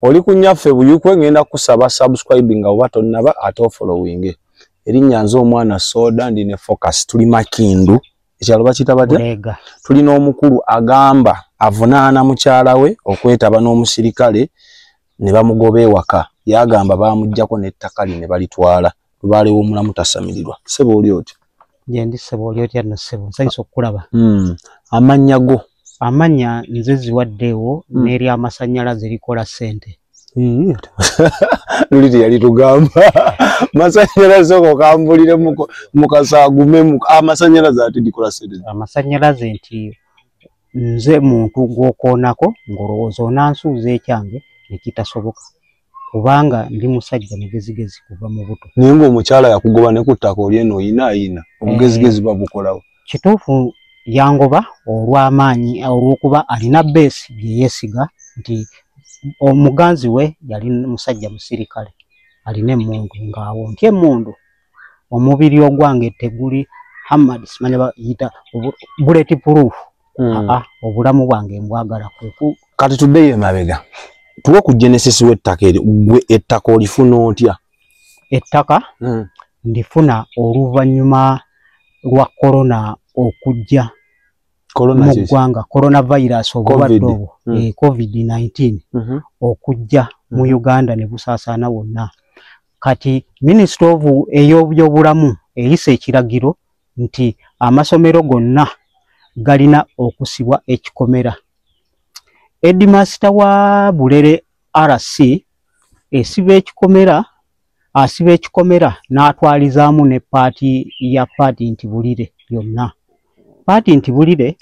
Oli ku Nnyaffe Buyukwe. Ngenda kusaba subscribing nga oba tonnaba, ate ofollowing. Erinnya nze Omwana Soda, ndi ne Focus. Tuli Makindu, ekyalo bakiyita batya? Bulega. Tulina omukulu agamba avunaana mukyala we okwetaba n'omusirikale ne bamugoba ewaka. Yagamba bamuggyako n'ettaka lye ne balitwala. Lubaale w'omulamu tasamirirwa. Ssebo, oli otyo? Gye ndi, ssebo. Oli otya nno, ssebo? Nsanyusa okukulaba. Amannya go? Amannya nze Ziwaddeewo, n'eryamasannyalaze likola ssente. Luli teyali tugamba masanyalaze oko kambulire mukasaagume amasanyalaze ate likola ssente. Amasannyalaze nti nze muntu gw'okoonako ng'olowooza onansuuza ekyange ne kitasoboka, kubanga ndi musajja mugezigezi kuva mu buto. Naye ng'omukyala yakugoba ne ku ttaka oli eno oyina ayina obugezigezi babukolawo. Kituufu, yangoba olw'amaanyi, olw'okuba alina beesi bye yeesiga nti omuganzi we yali musajja musirikale alina emmundu, ng'awo nti emmundu omubiri ogwange teguli hamad, simanya bayita bullet proof. Aa, obulamu bwange mbwagala kweku. Kati tuddeyo emabega, tuwe ku genesis w'ettaka eryo. Gwe ettaka olifuna otya? Ettaka ndifuna oluvannyuma lwa korona okujja Corona mu kiki? ggwanga, coronavirus, obulwadde Covid. obwo, COVID-19 okujja mu Uganda ne busaasaana wonna. Kati Ministry of ey'obyobulamu eyisa ekiragiro nti amasomero gonna galina okusibwa ekikomera. Headmaster wa Bulere RC esiba ekikomera, asiba ekikomera n'atwalizaamu ne part ya part nti Bulire yonna, part nti Bulire.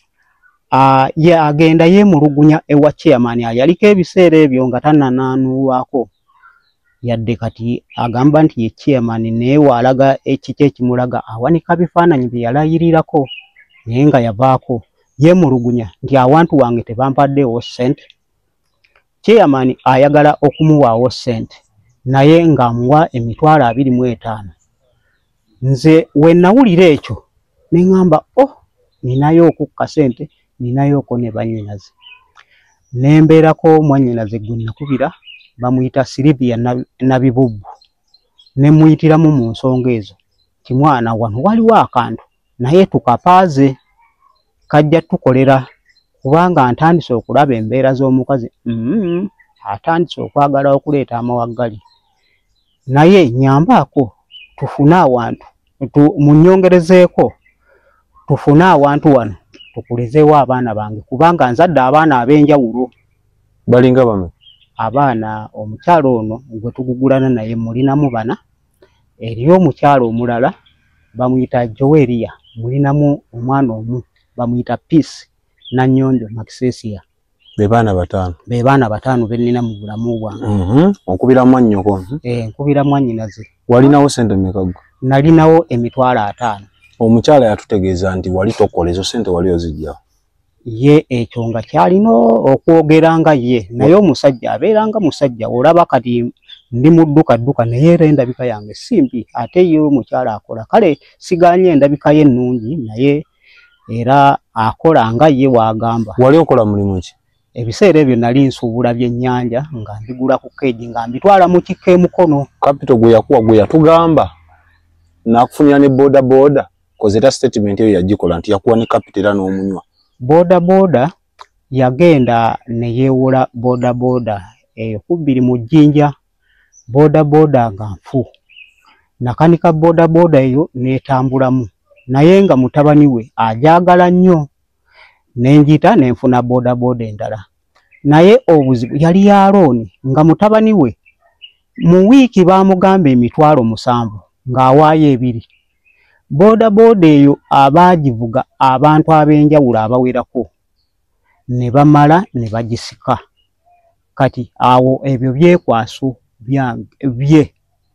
Ye agenda yeemulugunya ewa chairman ayaliko ebiseera ebyo nga tannanaanuwako yadde. Kati agamba nti ye chairman, naye waalaga ekiki ekimulaga awanika bifaananyi bye yalayirirako naye nga yavaako. Yeemulugunya nti awantu wange tebampaddeewo ssente. Chairman ayagala okumuwaawo ssente naye ng'amuwa 25,000. Nze we nawulira ekyo ne ŋŋamba, "Oh, ninayo okukka ssente, ninayooko ne bannyinaze." Ne mbeerako mwannyinaze gwe nakubira, bamuyita Silivia Nabibubbu, ne muyitiramu mu nsonga ezo nti, "Mwana, wano waliwo akantu naye tukapaaze, kajja tukolera, kubanga ntandise okulaba embeera z'omukazi, atandise okwagala okuleeta amawaggali, naye nyambaako tufune awantu munnyongerezeeko tufune awantu wano tukulizeewo abaana bange, kubanga nzadde abaana ab'enjawulo." Balinga bame? Abaana, omukyalo ono gwe tugugulana naye mulinamu bana. Eriyo omukyalo omulala bamuyita Joweria, mulinamu omwana omu bamuyita Peace Nanyonjo Makisesia. Be baana bataano? Be baana bataano be nnina mu bulamu bwange. Okubira mwannyoko? Eh, nkubira mwannyinaze. Walinawo sente mmeka gwe? Nalinawo 50,000. Omukyala yatutegeeza nti wali tokola, ezo sente wali ozijjawo. Ye ekyo nga kyalina okwogera nga ye, naye omusajja abeera nga musajja. Olaba kati ndi mu dduka dduka, naye era endabika yange si mbi, ate ye omukyala akola. Kale siganye endabika ye ennungi, naye era akola nga ye waagamba. Wali okola mulimu ki? Ebiseera ebyo nali nsuubula byennyanja nga mbigula ku keegi nga mbitwala mu kikka emukono. Capital gwe yakuwa, gwe yatugamba nakufunira ne boda boda, koze era statement eyo yagikola nti yakuwa ne capital era n'omunywa. Boda boda yagenda ne yeewola boda boda eyo kubbiri mu Jjinja, boda boda nga nfu. Nakanika boda boda eyo n'etambulamu, naye nga mutabani we agyagala nnyo, ne njita ne nfuna boda boda endala. Naye obuzibu yali ya loan, nga mutabani we mu wiiki baamugamba 7,000 ng'awaayo 2. Boda boda eyo abaagivuga abantu ab'enjawulo abawerako ne bamala ne bagisika. Kati awo ebyo byekwaso byange bye.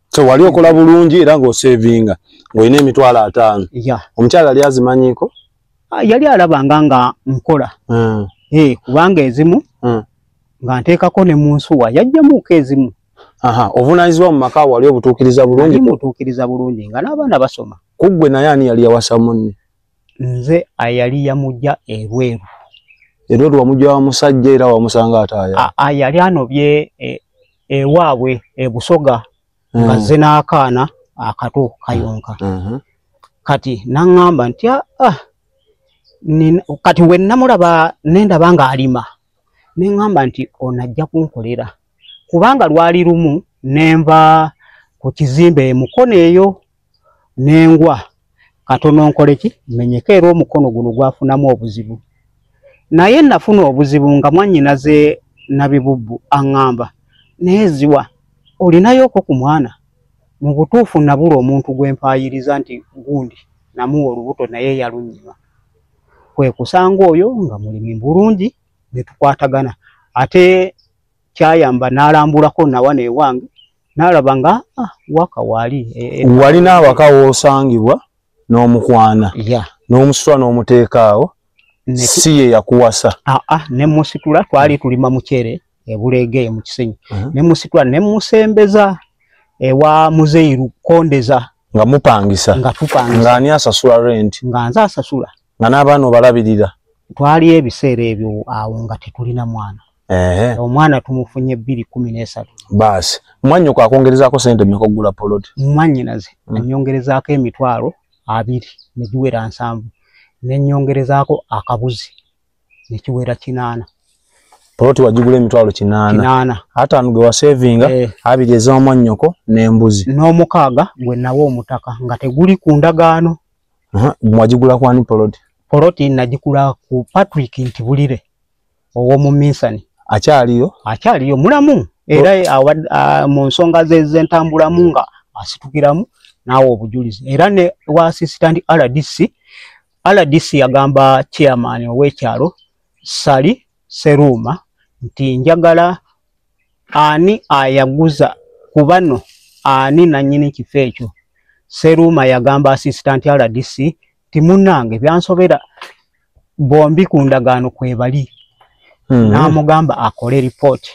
So wali okola bulungi era ng'osevinga ng'olina 50,000? Ya. Omukyala yali azimanyiiko? Ah, yali alabanga nga nkola. Kubanga ezimu nga nteekako ne mu nsuwa, yajjamuuko ezimu. Aha, ovunaanyizibwa mu maka wali obutuukiriza bulungi? Nali mutuukiriza bulungi nga n'abaana basoma. Ku ggwe naye ani yali yawasa munne? Nze ayali yamujja ebweru. Era olwo wamujja wa musajja era wamusanga ataaya? Yali anobye. Ewaabwe e Busoga nga zze n'akaana akato kayonka. Kati naŋŋamba nti kati we namulaba nendaba nga alima, ne ŋŋamba nti ono ajja kunkolera, kubanga lwali lumu nenva ku kizimbe emukono eyo nengwa katono nkole ki menyeke, era omukono guno gwafunamu obuzibu. Naye nafuna obuzibu nga mwannyinaze Nabibubbu aŋŋamba, naye Ziwa olinayoko ku mwana? Mu butuufu nabula omuntu gwe mpaayiriza nti gundi namuwa olubuto naye yalunyima. Kwe kusanga oyo nga mulimi bulungi ne tukwatagana, ate kyayamba n'alambulako nawana ewange n'alaba nga waka waali. Walina awaka w'osangibwa n'omukwana n'omusitula n'omuteeka awo, si ye yakuwasa? Ne musitula, twali tulima muceere ebuleege mu Kisenyi, ne musitula ne musembeza ewa Muzeeyi Kondeza. Nga mupangisa? Nga tupangisa. Nga ani asasula rent? Nga nze asasula. Nga n'abaana obalabirira? Twali ebiseera ebyo awo nga tetulina mwana. Omwana tumufunye 2013. Baasi mwannyoko akwongerezaako sente mmeka okugula poloti? Mwannyinaze annyongerezaako 20,000 ne giwera 70, ne nnyongerezaako akabuzi ne kiwera 8. Poloti wagigula 800,000? 8. 5 ge wasevinga, 2 ez'omwannyoko n'embuzi. N'omukaaga gwe nawa omutaka nga teguli ku ndagaano. Mwagigula kwani poloti? Poloti nagigula ku Patrick Ntibulire ow'omu Minsani. Akyaliyo? Akyaliyo, mulamu era mu nsonga ze z'entambulamu nga asitukiramu n'awa obujulizi. Era ne wa assistant RDC, RDC yagamba chairman ow'ekyalo Sali Seruma nti njagala ani ayaguza ku bano, ani nannyini kifo ekyo. Seruma yagamba assistant RDC nti munnange byansobera, bombi ku ndagaano kwebali. N'amugamba akole ripooti.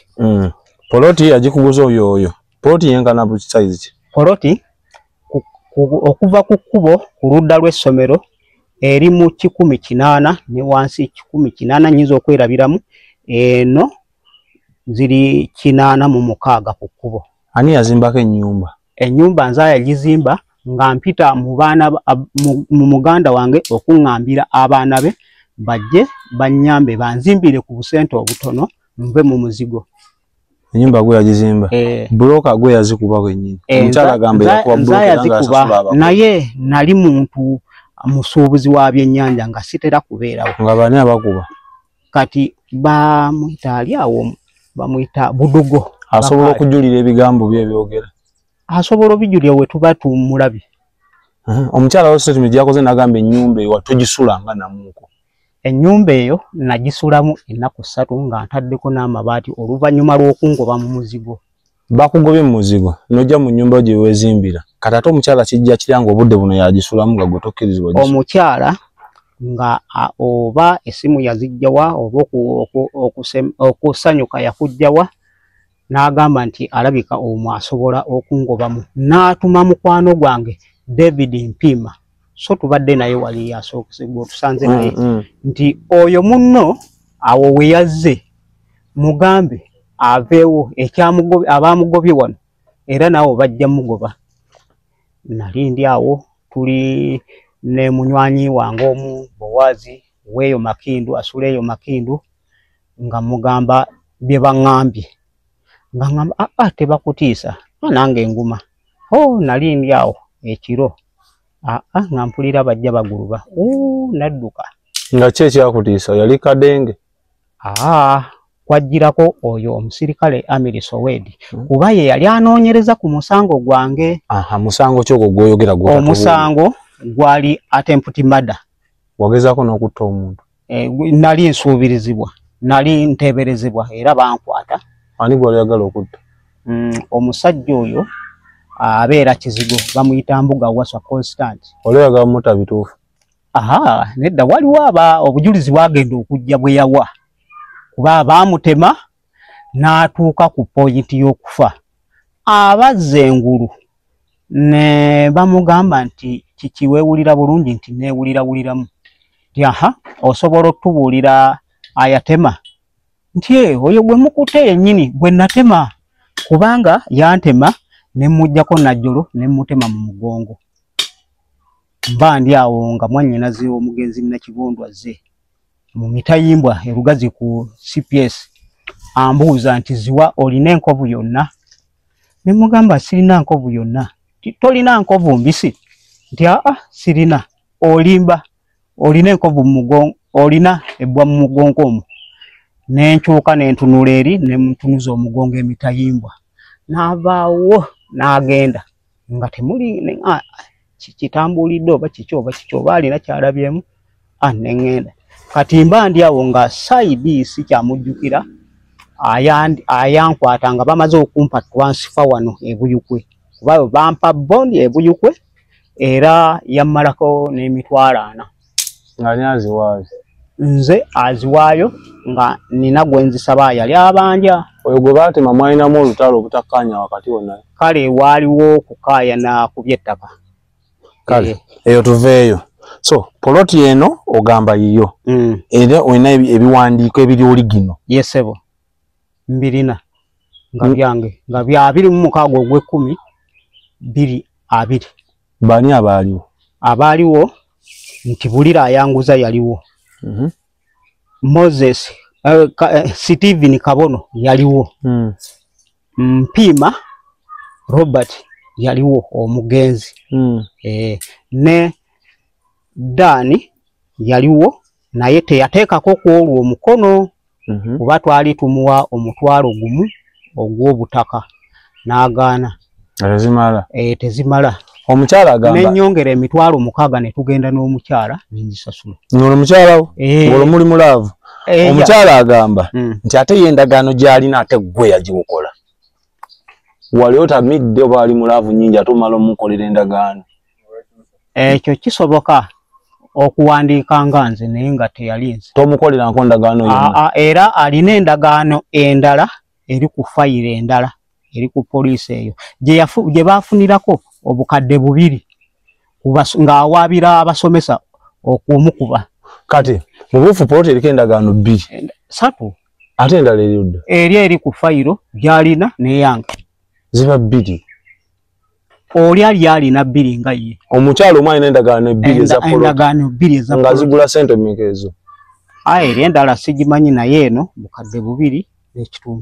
Poloti yagikuguza oyo oyo. Poloti yenkana bu size ki? Poloti okuva ku kkubo ku ludda lw'essomero eri mu 180 ne wansi 180, nnyinza okwerabiramu, eno ziri 86 ku kkubo. Ani yazimbako ennyumba? Ennyumba nze yagizimba nga mpita mu baana mu muganda wange okuŋŋambira abaana be bajje bannyambe banzimbire ku busente obutono nve mu muzigo. Ennyumba gwe yagizimba? Buloka gwe yazikuba wennyini? Omukyala agamba yakuba buloka era ng'asasula abakozi. Naye nali muntu musuubuzi wa byennyanja nga sitera kubeerawo. Nga bani abakuba? Kati bamuyita ali awo, bamuyita Budugo. Asobola okujulira ebigambo bye ebyogera? Asobola obijulira we tuba tumulabye. Omukyala wa statement yakoze n'agamba ennyumba eyo togisulanga namuuko. Ennyumba eyo nagisulamu ennaku 3 nga ntaddeko n'amabaati oluvannyuma lw'okungoba mu muzigo. Bakugobye mu muzigo n'ojja mu nnyumba gye weezimbira. Kati ate omukyala kijja kirya ng'obudde buno yagisulamu nga gwe tokkirizibwa gisula. Omukyala nga oba essimu yazijjawa oba okusanyuka yakujjawa, n'agamba nti alabika omwo asobola okungobamu. N'atuma mukwano gwange David Mpiima, so tubadde naye wali yasookese gwe otusanze naye, nti oyo munno awo we yazze mugambe aveewo, abamugobye wano era naawe bajja mugoba. Nali ndi awo tuli ne munywanyi wange omu Bowazi weeyo Makindu, asula eyo Makindu, nga mugamba bye baŋŋambye, nga ŋŋamba tebakutiisa, nange nguma. Nali ndi awo ekiro nga mpulira bajja baguluba, nadduka. Nga ki ekyakutiisa? Yali kadenge? Kwajjirako oyo omusirikale Amiri Sowedi, kuba ye yali anoonyereza ku musango gwange. Musango ki ogwo gw'oyogera gw'otatubuulira? Omusango gwali attempted murder. Wagezaako n'okutta omuntu? Nali nsuubirizibwa, nali nteeberezebwa era bankwata. Ani gw'oli oyagala okutta? Omusajja oyo abeera Kizigo, bamuyita Mbuga Waswa Constant. Oli oyagala mutta bituufu? Nedda, waliwo obujulizi bwagenda okujja bwe yawa, kuba baamutema n'atuuka ku poyinti y'okufa. Abazza engulu ne bamugamba nti kiki weewulira bulungi? Nti neewulirawuliramu. Nti aha, osobola otubuulira ayatema? Nti oyo gwe mukutte yennyini gwe natema. Kubanga yantema ne mmuggyako Najjolo ne mmutema mu mugongo. Mba ndi awo nga mwannyinaze omugenzi Nakibondo azze mu mitayimbwa erugazi ku CPS ambuuza nti Ziwa olina enkovu yonna? Ne mugamba sirina nkovu yonna. Tolina nkovu mbisi? Nti aa sirina. Olimba, olina enkovu mu mugongo, olina ebbwa mu mugongo omwo. Ne nkyuka ne ntunula eri ne mutunuza omugongo emitayimbwa. N'avaawo n'agenda nga temuli kitambulidde oba kiki oba kiki oba alina kyalabyemu, ne ŋŋenda. Kati mba ndi awo nga saidi sikyamujjukira, ayankwata nga bamaze okumpa transfer wano e Buyukwe, kuba bampa bondi e Buyukwe era yammalako n'emitwalo 4. Ng'ani aziwaayo? Nze aziwaayo nga nina gwe nzisaba yali abanja. Oyo gwe baatema mwalinamu olutalo obutakkaanya wakati wonna? Kale waaliwo okukaayana ku by'ettaka. Kale eyo tuveeyo. So poloti eno ogamba yiyo, era olina ebiwandiiko ebiri oligino? Yesebo, mbirina nga byange nga bya 26 ogw'ekumi 2020. Bani abaaliwo? Abaaliwo nti Bulira ayanguza yaliwo, Moses Stephen Kabono yaliwo, Mpiima Robert yaliwo omugenzi, ne Dani yaliwo naye teyateekako ku olwo omukono, kuba twali tumuwa 1,000 ogw'obutaka n'agaana. Tezimala. Tezimala. Omukyala agamba nennyongera 6,000 ne tugenda n'omukyala nenzisasula. Ng'olwo mukyala wo? Ng'olwo muli mu laavu? Omukyala agamba nti ate ye endagaano gy'alina ate ggwe yagiwukola. Wali otamidde oba ali mu laavu nnyingi ate omala omukolera endagaano? Ekyo kisoboka okuwandiika nga nze naye nga teyali nze. Tomukolerako ndagaano yonna? Era alina endagaano endala eri ku fayiro endala eri ku poliisi eyo gye baafunirako 2,000 ng'awaabira abasomesa okumukuba. Kati mu buufu poloti eriko endagaano 2 3, ate endala eri ludda? Eri eri ku fayiro gy'alina n'eyange. Ziba 2. Oli ali alina 2 nga ye. Omukyala omu alina endagaano 2 eza poloti. Endagaano 2 eza poloti. Nga zigula ssente mmeka ezo? Eri endala sigimanyi naye eno 2,200.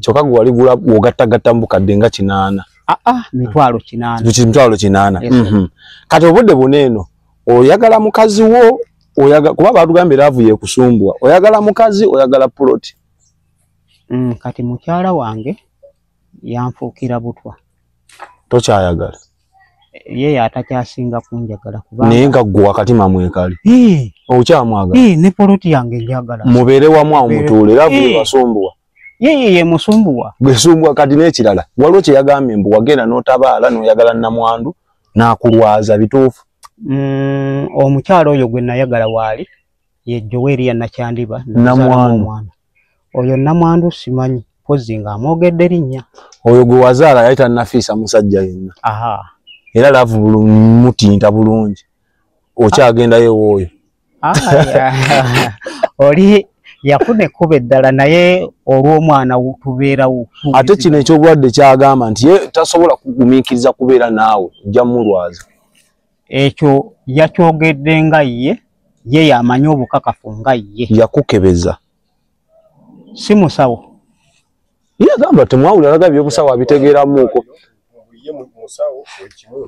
Kyokka gwe wali gula ogattagatta mu bukadde nga 8. 800,000. 800,000. Kati obudde buno eno oyagala mukazi wo, kuba baatugambye laavu yekusumbwa, oyagala mukazi oyagala poloti? Kati mukyala wange yanfuukira butwa. Tokyayagala? Ye atakyasinga kunjagala kubanga naye nga ggwe wakatima mwekali. Okyamwagala? Ne poloti yange njagala. Mubeere wamu awo mutuule, laavu yebasumbuwa. Ye musumbuwa. Gwe kati n'ekirala waliwo kye yagambye mbu wagenda n'otabaala n'oyagala nnamwandu n'akulwaza, bituufu? Omukyala oyo gwe nayagala waali ye Joweria Nakyandiba namwandu. Oyo namwandu simanyi mpozzi ng'amwogedde linnya. Oyo gwe wazaala yali tannafiisa musajja yenna. Era laavu mutinta bulungi. Okyagendayo ew'oyo? Oli yafuna ekkubo eddala naye olw'omwana tubeerawo. Ate kino eky'obulwadde kyagamba nti ye tasobola kugumiikiriza kubeera naawe, ojja mmulwaza. Ekyo yakyogedde nga ye, ye yamanyi obukakafu nga ye. Yakukebeza? Si musawo. Ye agamba temwawulira alaga ebyobusawo abitegeeramuuko.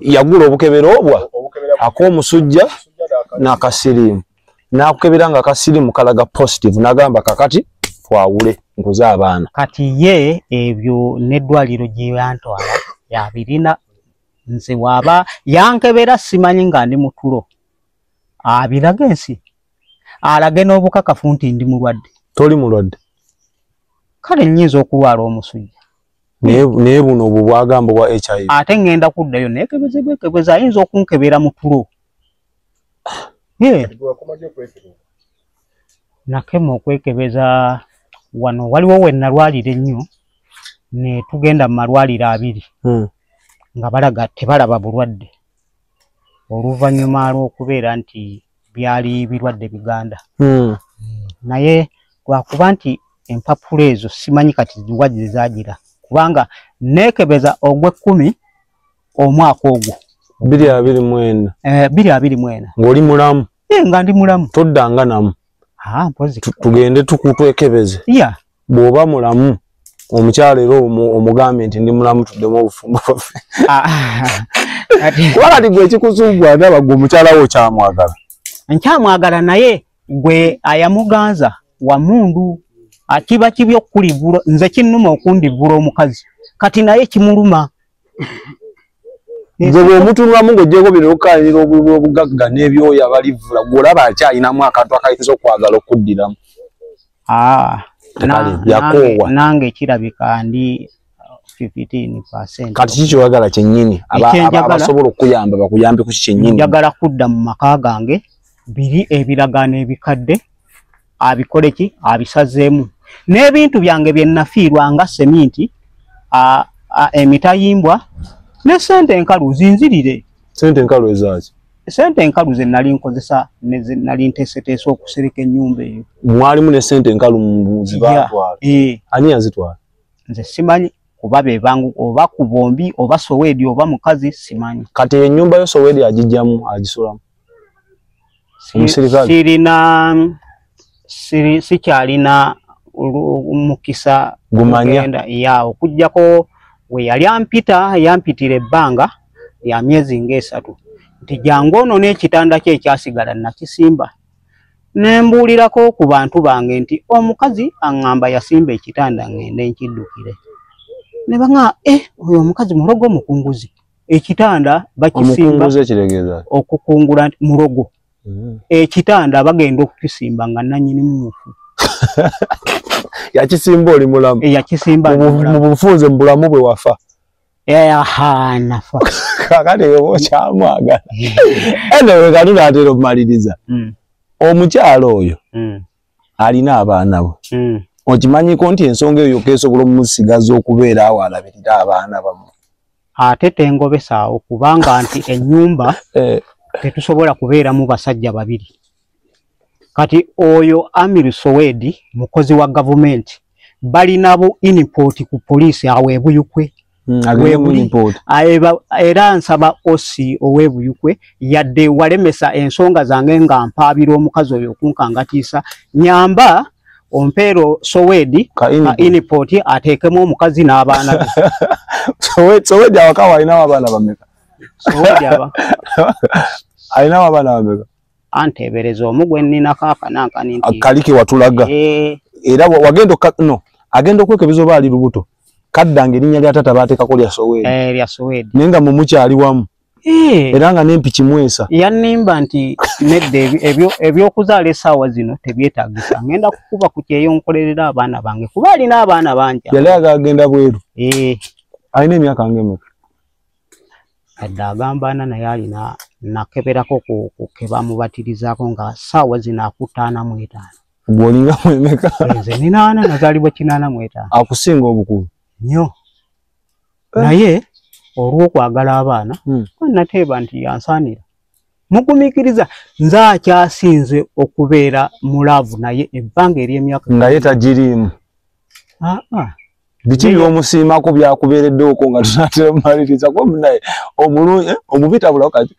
Yagula obukebera obwa ak'omusujja n'akasiriimu. N'akukebera nga akasiriimu kalaga positive n'agamba kakati twawule nkuze abaana. Kati ye ebyo n'eddwaliro gye yantwala yabirina. Nze waba yankebera simanyi nga ndi mu tulo, abiraga ensi alage n'obukakafu nti ndi mulwadde. Toli mulwadde? Kale nnyinza okulwala omusujja. Naye buno obwo bwagamba bwa HIV. Ate ŋŋenda kuddayo neekebeze ayinza okunkebera mu tulo. Nakema okwekebeza wano waliwo we nalwalira ennyo ne tugenda mu malwaliro 2 nga balaga tebalaba bulwadde oluvannyuma lw'okubeera nti byali birwadde biganda. Naye lwakuba nti empapula ezo simanyi kati wa gye zaagira Kubanga neekebeza ogw'ekkumi omwaka ogwo 2024. 2024. Ng'oli mulamu? Nga ndi mulamu. Toddanga namu. Tugende tukutwekebeze. Bw'oba mulamu omukyala era omugambe nti ndi mulamu tuddemu obufumbo bwaffe. Kuba kati gwe ekikusuubwa ndaba gwe omukyala wo okyamwagala. Nkyamwagala, naye gwe ayamuganza wa mundu akiba kibi okukulivula. Nze kinnuma okundivula omukazi, kati naye kimuluma. Gwe bw'omutunulamu ng'oggyeko bino okukaanira obugagga n'ebyoya balivula, gw'olaba akyalinamu akantu akayinza okwagala okuddiramu. Yakoowa. Nange kirabika ndi 15%. Kati kiki kyoyagala kyennyini? Abasobola okukuyamba bakuyambe ku ki kyennyini? Njagala kudda mu maka gange, biri ebiragaano ebikadde abikole ki abisazeemu, n'ebintu byange bye nafiirwa nga seminti, emitayimbwa ne sente enkalu zinzirire. Sente enkalu ezaaki? Sente enkalu ze nali nkozesa ne nali nteeseteese okusereka ennyumba eyo. Mwalimu ne sente enkalu zibatwala? Ani yazitwala? Nze simanyi, kuba be bangu oba ku bombi oba Sowedi oba mukazi simanyi. Kati ennyumba yo Sowedi agijjamu agisulamu? Sikyalina mukisa gumanya ya okujjako we yali ampita, yampitira ebbanga lya myezi ng'esatu nti jangu ono n'ekitanda kye ekyasigala nakisimba. Ne mbuulirako ku bantu bange nti omukazi aŋŋamba yasimba ekitanda ŋŋende nkiddukire. Ne baŋŋamba oyo omukazi mulogo mukunguzi. Ekitanda bakisimba. Omukunguzi ekiregeeza? Okukungula nti mulogo. Ekitanda bagenda okukisimba nga nannyini mufu. Yakisimba oli mulamu? Yakisimba mu bufunze mu bulamu bwe wafa. Nafa. Kakati okyamwagala. Anyway, kati tunaatera okumaliriza. Omukyala oyo alina abaana bo. Okimanyiko nti ensonga eyo yokka esobola omusigaza okubeera awo alabirira abaana bammwe? Ate tengobesaawo, kubanga nti ennyumba tetusobola kubeeramu basajja babiri. Kati oyo Amir Sowedi mukozi wa gavumenti, balina bu input ku poliisi awo e Buyukwe. Era nsaba osi ow'e Buyukwe, yadde walemesa ensonga zange nga mpaabira omukazi oyo okunkangatiisa, nyamba ompeero Sowedi ka input ateekemu omukazi n'abaana be. Sowedi awaka alinawo abaana bameka? Sowedi aba alinawo abaana bameka? Anteebereza omu gwe nninako akanankani nti kalike watulaga. Era wagenda no agenda okwekebeza oba ali lubuto, kaddanga erinnya lya taata baateekako lya Sowedi. Lya Sowedi. Naye nga mmwe mukyali wamu. Era nga n'empiki mwesa. Yannimba nti nedda, ebyokuzaala essaawa zino tebyetaagisa, ngenda kukuba ku kyeyo nkolerera abaana bange, kuba alina abaana bangi. Yali agenda bweru? Alina emyaka ng'emeka? Adde agamba ana, naye alina nakeberako ku kebamubatirizaako nga ssaawa zino akutte 45. Gw'olinga mwemeka? Nze nina 4, nazaalibwa 85. Akusinga obukulu? Nnyo. Naye olw'okwagala abaana nateeba nti yansaanira. Mugumiikiriza, nze akyasinze okubeera mu laavu naye ebbanga ery'emyaka nga ye tagiriimu. Biki by'omusiimako byakubeereddeoko nga tunatera mumaliriza? Kuba naye omubi tabulawo kati.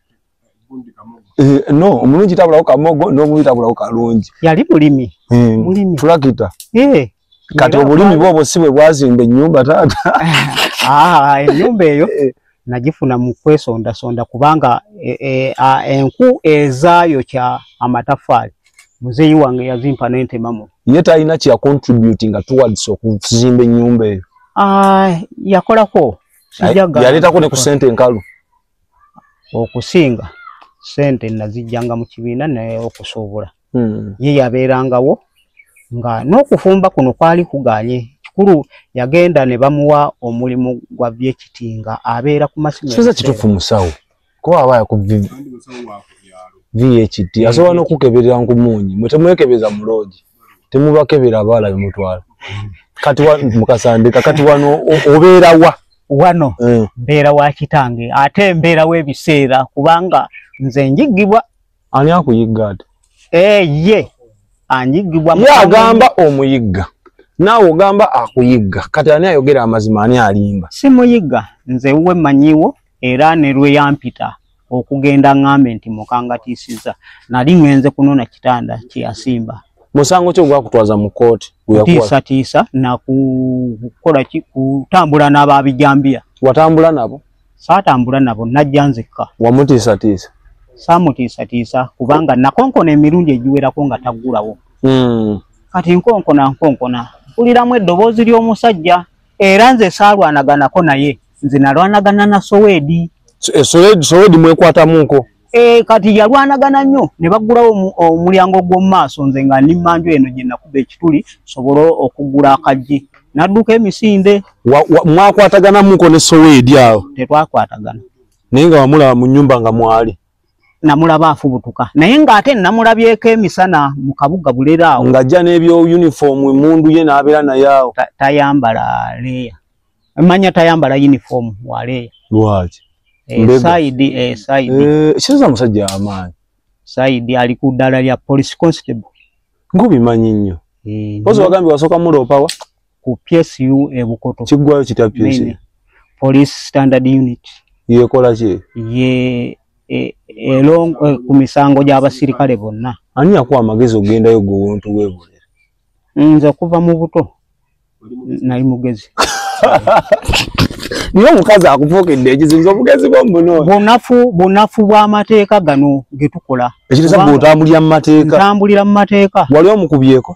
No, omulungi tabulawo kamogo n'omubi tabulawo kalungi. Yali mulimi. Tulakita. Kati obulimi bwobwo si bwe bwazimba ennyumba taata? Ennyumba eyo nagifuna mu kwesondasonda, kubanga enku ezaayokya amataffaali muzeeyi wange yazimpa n'entemamu. Ye talina kye yacontributinga towards okuzimba ennyumba eyo? Yakolako. Yaleetako ne ku ssente enkalu? Okusinga ssente nazijjanga mu kibiina naye okusobola. Ye yabeerangawo nga n'okufumba kuno kwali kugaanye. Kikulu yagenda ne bamuwa omulimu gwa vyekitinga abeera ku masimu. Kiza kituufu musawo, kuba aba yaku VHT asobola n'okukeberera nkumunyi. Mwe temwekebeza mu loogi, temubakebera abaala bemutwala. Kati mukasandika kati wano obeera wa? Wano mbeera wa kitange, ate mbeerawo ebiseera kubanga nze njigibwa. Ani akuyigga ate? Ye anjigibwa. Ye agamba omuyigga. Naawe ogamba akuyigga. Kati ani ayogera amazima, ani alimba? Simuyigga, nze wuwe mmanyiwo era ne lwe yampita okugenda ŋŋambe nti mukangatiisiza, nali ŋŋenze kunona kitanda kye yasimba. Musango ki ogwakutwaza mu kkooti? Kutiisatiisa na kukola ki, kutambula n'ababijambiya. Watambula nabo? Saatambula nabo, najja nzekka. Wamutiisatiisa? Saamutiisatiisa kubanga nakonkona emirundi egiwerako nga taggulawo. Kati nkonkona mpuliramu eddoboozi ly'omusajja, era nze saalwanaganako naye, nze nalwanagana na Sowedi. Sowedi mwekwatamuko? Kati yalwanagana nnyo ne baggulawo omulyango gw'omu maaso, nze nga ndi mmanju eno gye nakuba ekituli nsobole okuggula akaggi. Nadduka emisinde. Mwakwataganamuko ne Sowedi awo? Tetwakwatagana. Naye nga wamulaba mu nnyumba nga mwali? Namulaba afubutuka, naye ng'ate namulabyeko emisana mu kabuga Bulera awo. Ng'ajja n'ebyo uniform emmundu ye n'abeera naye awo. Tayambala leeya. Manya tayambala uniform wa leeya. Lwaki? Saidi Saidi. Kiza musajja amaanyi. Saidi ali ku ddala lya police constable. Ngubimanyi nnyo. Ozo wagambye wasooka muloopawa? Ku PSU e Bukoto. Kiggwayo kitya PSU? Police Standard Unit. Yekola ki? Ye ku misango gy'abasirikale bonna. Ani yakuwa amagezi ogendayo gwe wontu weebulira? Nze okuva mu buto nali mugezi. Niye omukazi akufuukidde ekizibu, nze obugezi bwo mbuno. Bunafu bw'amateeka gano ge tukola. Ekitegeeza gwe otambulira mu mateeka. Ntambulira mu mateeka. Wali omukubyeko?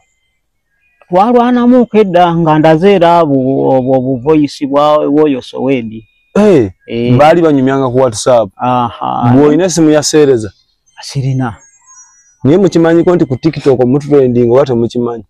Twalwanamuko edda nga ndaze era obwo obuvoyisi bwa woyo Sowedi. Baali banyumyanga ku WhatsApp. Bw'olina essimu ya Seereza? Sirina. Naye mukimanyiko nti ku TikTok mutrending oba temukimanyi?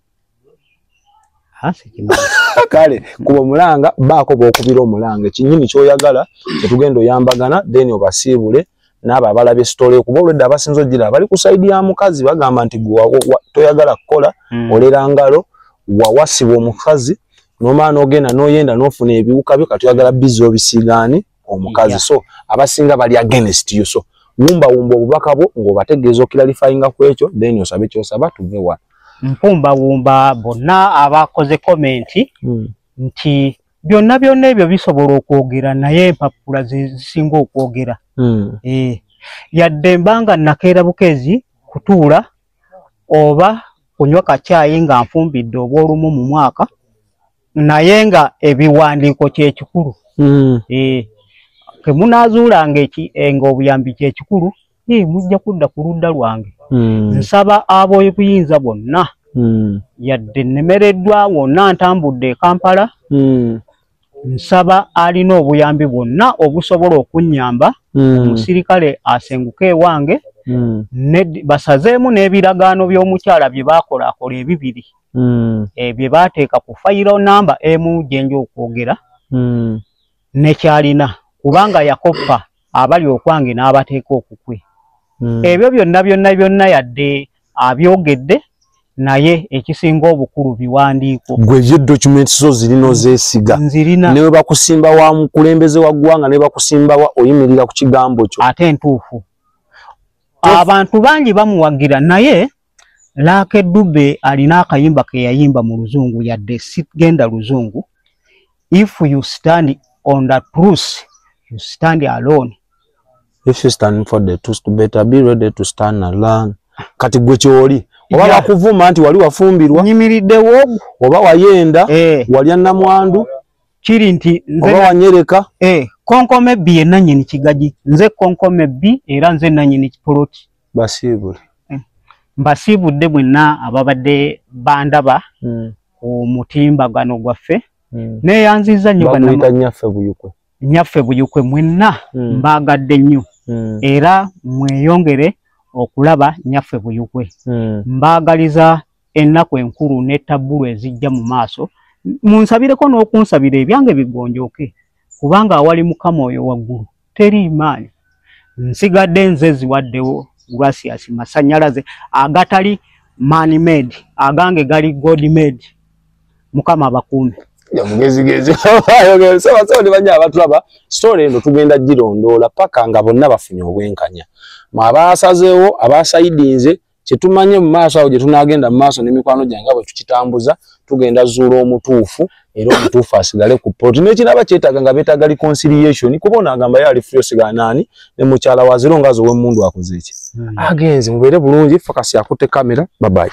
Kale kuba omulanga, baako bw'okubira omulanga ekinyini ky'oyagala kyetugenda oyambagana, then obasiibule n'abo abalabye story, kuba olwedda abasinze ogira bali ku side ya mukazi bagamba nti gwe toyagala kukola, olera ngalo, wawasibwa omukazi n'omala n'ogenda n'oyenda n'ofuna ebiwuka byo, kati oyagala bizza obisiigaani omukazi. So abasinga bali against you, so wumbawumba obubaka bwo ng'obategeeza okiralifyinga ku ekyo, then osabe ky'osaba tuve wano. Mpumbawumba bonna abakoze komenti nti byonna byonna ebyo bisobola okwogera, naye empapula ze zisinga okwogera. Yadde mbanga nakeera bukeezi kutuula oba kunywa kacaayi nga nfumbidde obw'olumu mu mwaka, naye nga ebiwandiiko kyekikulu. Kemunaazuulanga ng'obuyambi kyekikulu, mujja kudda ku ludda lwange. Nsaba ab'obuyinza bonna, yadde nnemereddwa wonna ntambudde e Kampala, nsaba alina obuyambi bwonna obusobola okunnyamba, omusirikale asenguke ewange, basazeemu n'ebiragaano by'omukyala bye baakola akola ebibiri, bye baateeka ku fayiro namba emu gye nja okwogera, nekyalina, kubanga yakoppa abali okwange n'abateeka okukwe. Ebyo byonna byonna byonna yadde abyogedde, naye ekisinga obukulu biwandiiko. Gwe ye documents zo zirina ozeesiga. Nzirina. Ne bwe bakusimba wa mukulembeze wa ggwanga, ne bakusimba wa oyimirira ku kigambo kyo. Ate ntuufu. Abantu bangi bamuwagira, naye Lucky Dube alina akayimba ke yayimba mu Luzungu, yadde sigenda Luzungu. If you stand on the truth, you stand alone. If you stand for the truth, you better be ready to stand alone. Kati gwe ky'oli oba bakuvuma nti wali wafumbirwa, nyimiriddewo, oba wayenda, walya namwandu, kiri nti oba wanyereka. Konkome bbi ye nannyini kigagi, nze konkome bbi era nze nannyini kipoloti. Basiibule. Mbasiibudde mwenna ababadde bandaba ku mutimbagano gwaffe. Neeyanzizza nnyo Bakuyita Nnyaffe Buyukwe. Nnyaffe Buyukwe mwenna mbaagadde nnyo, era mweyongere okulaba Nnyaffe Buyukwe. Mbaagaliza ennaku enkulu n'ettabbulu ezijja mu maaso. Munsabireko n'okunsabira ebyange bigonjooke, kubanga awali Mukama oyo waggulu teri maanyi. Nsigadde nze ziwaddewo Gracias masannyalaze agatali man made, agange gali God made. Mukama abakuume. Mugezigezi. Saba ne banya abatulaba story eno tugenda girondoola paka nga bonna bafunye obwenkanya. Mwe abasazeewo, abasayidinze Kyetumanye mu maaso awo gye tunaagenda mu maaso n'emikwano gyange bwe tukitambuza, tugenda zuula omutuufu, era omutuufu asigale ku plot. N'ekiraba kyetaaga nga beetaaga reconciliation, kuba ono agamba ye ali free osigala naani ne mukyala wa zero, nga ow'emmundu akoze eki. Agenze. Mubeere bulungi. Focus akutte kamera. Babayi.